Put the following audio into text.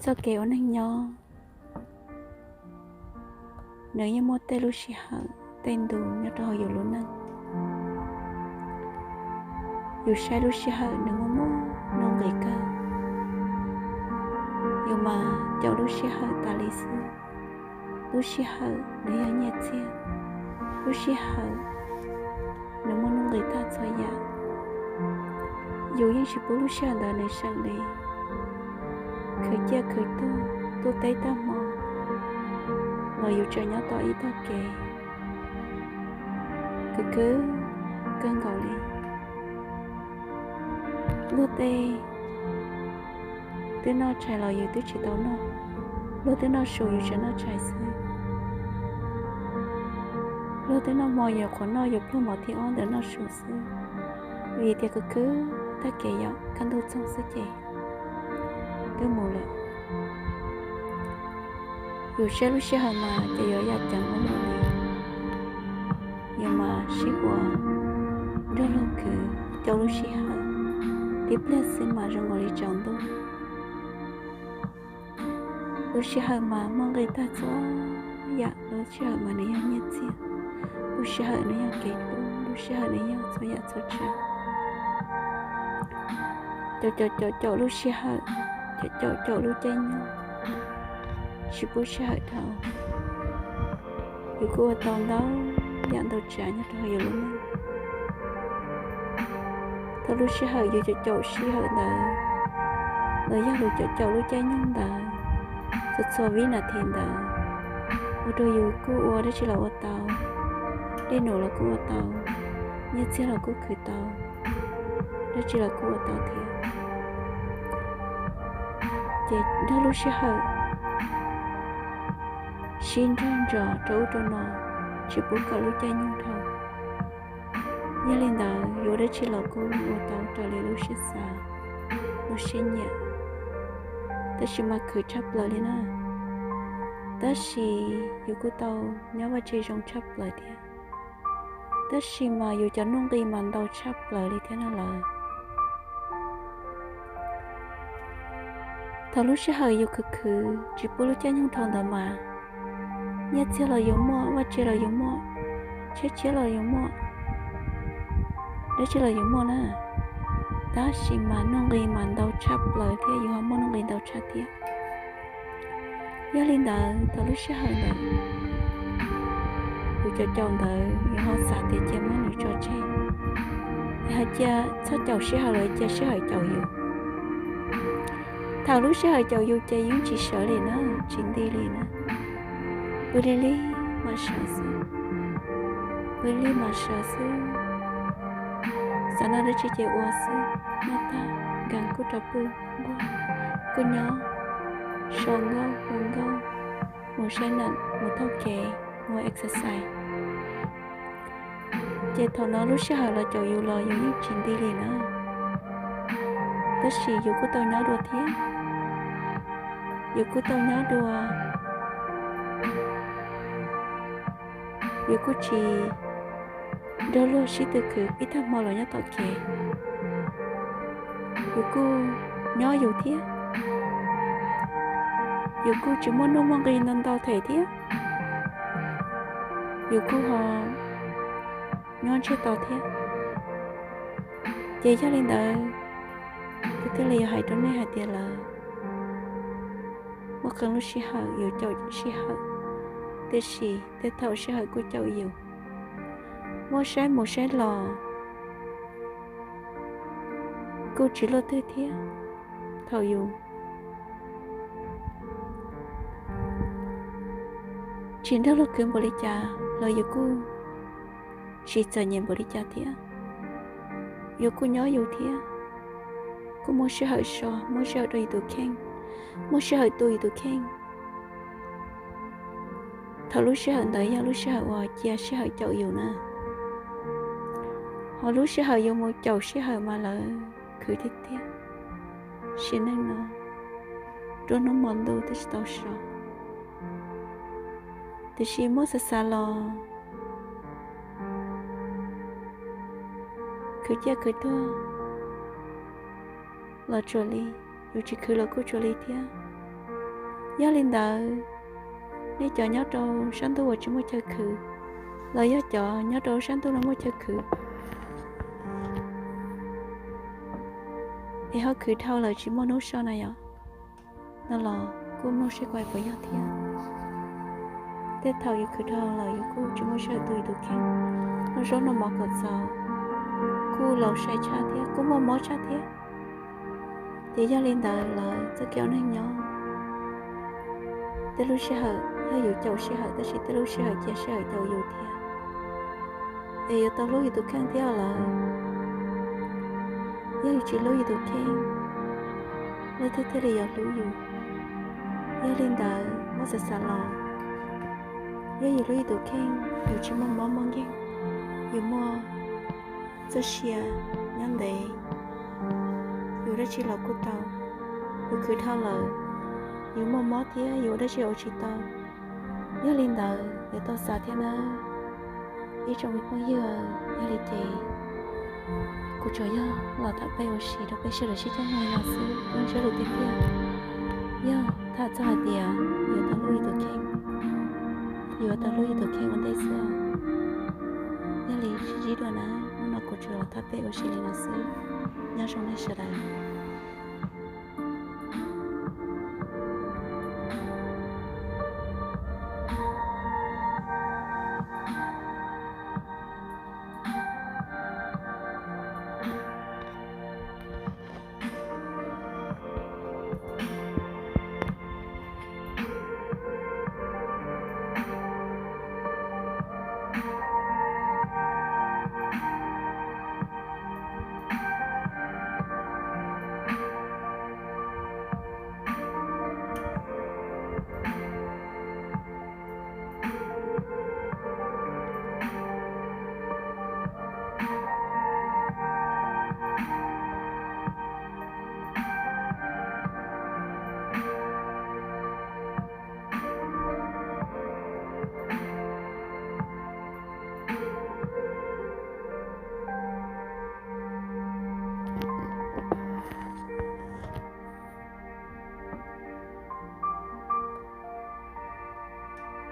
Txoj kev ua neeg nyob, nws yeej muaj tej lub sij hawm, tej ntu nyob rau hauv yus lub neej. Yus saib lub sij hawm nws muaj muaj nuj nqis kawg. Yus mas caum lub sij hawm tas li xwb. Lub sij hawm nws yog nyiaj txiag, lub sij hawm nws muaj nuj nqis tag txhua yam. Yus yeej tsis pub lub sij hawm ntawd nws seem li. Khwv ciaj khwv tuag, tuaj teb tag hmo los yus tseem nyob tom ib tog kev, khwv khwv kawg nkaus li. Luag tej twb noj tshais los yus twb tsis tau noj, luag twb noj su yus tseem noj tshais xwb. Luag twb noj hmo yus qhuav noj yus pluag mov thib ob ntawd noj su xwb. Vim tias khwv khwv tag kev yom, kaj ntug txoog xwb ces twb mus lawm. Yus saib lub sij hawm mas ces yuav yam ceev ua luaj li. Yus mas sib ua nrog luag khwv caum lub sij hawm, tib pliag xwb mas zoo nkaus li tsaus ntuj. Lub sij hawm mas muaj nqis tag txhua yam, lub sij hawm mas nws yog nyiaj txiag, lub sij hawm nws yog kev hlub, lub sij hawm nws yog txhua yam txhua tsav. Caum caum caum caum lub sij hawm, caum caum caum lub caij nyoog, tsis pub sij hawm dhau. Yus kuj ua tau ntau yam ntau tsav nyob rau hauv yus lub neej. Thaum lub sij hawm yus caum caum sij hawm ntawd, los yog yus caum caum lub caij nyoog ntawd, txhua txhua vib nas this ntawd, ua rau yus kuj ua dab tsi los ua tau, dej num los kuj ua tau, nyiaj txiag los kuj khwv tau, dab tsi los kuj ua tau thiab. Ces nrog lub sij hawm sib nrog ntsos rau ub rau no, tsis pub kom lub caij nyoog dhau. Yog li ntawd, yus ua dab tsi los kuj ua tau raws li lub siab xav, lub siab nyiam. Tab sis mas khwv tshaj plaws li na. Tab sis yus kuj tau nyob vaj tse zoo tshaj plaws thiab. Tab sis mas yus cov nuj nqis mas ntau tshaj plaws li thiab na lawm. Thaum lub sij hawm yus khwv khwv tsis pub lub caij nyoog dhau ntawd mas, nyiaj txiag los yus muaj, vaj tse los yus muaj, tshiab tshiab los yus muaj, dab tsi los yus muaj na. Tab sis mas nuj nqis mas ntau tshaj plaws thiab, yus ho muaj nuj nqis ntau tshaj thiab. Yog li ntawd, thaum lub sij hawm ntawd yus caum caum ntawd, yus ho xav tias cia muab nws tso tseg, es hais cia txhob caum sij hawm lawm, cia sij hawm caum yus. Thaum lub sij hawm caum yus ces yus tsis sawv li na, tsis nti li na. Pw li li mas sawv xwb, pw li mas sawv xwb. Xav noj dab tsi ces ua xwb, noj tag nkees kuj rov pw, nquag kuj nyob, so nkauj hu nkauj, mus saib nam, mus taug kev, mus exercise. Ces thaum no lub sij hawm los caum yus los yus yeej tsis nti li na. Tab sis yus kuj tau nyob dua thiab, yus kuj tau nyob dua. Yus kuj tsis nrog luag sib tw khwv ib tag hmo los nyob tom kev. Yus kuj nyob yus thiab. Yus kuj tsis muaj nuj muaj nqis ntau ntau them thiab. Yus kuj ho nyob ntsiag to thiab. Ces yog li ntawd, kuv thiaj li yuav hais rau nej hais tias lawm, muaj qee lub sij hawm yus caum sij hawm, tiam sis tej thaum sij hawm kuj caum yus. Muaj saib mus saib los kuj tsis luaj twg thiab. Thaum yus tsis nrog luag khwv npaum li cas los yus kuj tsis txom nyem npaum li cas thiab. Yus kuj nyob yus thiab, kuj muaj sij hawm so, muaj sij hawm rau yus tus kheej, muaj sij hawm tu yus tus kheej. Thaum lub sij hawm ntawd yog lub sij hawm uas cia sij hawm caum yus na. Ho lub sij hawm yus mus caum sij hawm mas lawv khwv tiag tiag. Sim neej no nruab hnub hmo ntuj twb tsis tau so, tiam sis muab xav xav los khwv ciaj khwv tuag los tsuas li, yus tsis khwv los kuj tsuas li thiab. Yog li ntawd, nej cov nyob rau sab ntuj uas tsis muaj chaw khwv, los yog cov nyob rau sab ntuj no muaj chaw khwv, es ho khwv dhau lawm tsis muaj hnub so na yom, no los kuj mloog seb kuv hais puas yog thiab. Tej thaum yus khwv dhau lawm yus kuj tsis muaj sij hawm tu yus tus kheej. Noj zaub noj mov kom txaus, kuj laus sai tshaj thiab, kuj muaj mob tshaj thiab. Ces yog li ntawd lawm txoj kev ua neeg nyob, tej lub sij hawm yog yus caum sij hawm, tab sis tej lub sij hawm cia sij hawm caum yus thiab. Es yuav tau hlub yus tus kheej thiab lawm. Yog yus tsis hlub yus tus kheej, leej twg thiaj li yuav hlub yus? Yog li ntawd muab xav xav los, yog yus hlub yus tus kheej, yus tsis muaj mob muaj nkeeg, yus muaj txoj sia nyob ntev, yus dab tsi los kuj tau. Yus khwv dhau lawm, yus muaj mob thiab yus ua dab tsi ua tsis tau. Yog li ntawd yuav tau xav thiab nawb ib tsoom me phooj ywg. Yog li ces kuv tsuas yog los tham peb ua si rau peb sawv daws sib coj mloog li no xwb, zoo siab lus tiag tiag. Yog tham txog hais tias yuav tau hlub yus tus kheej, yuav tau hlub yus tus kheej ua ntej xwb. Yog li sib ntsib dua na, hnub no kuv tsuas los tham peb ua si li no xwb. Nyob zoo nej sawv daws.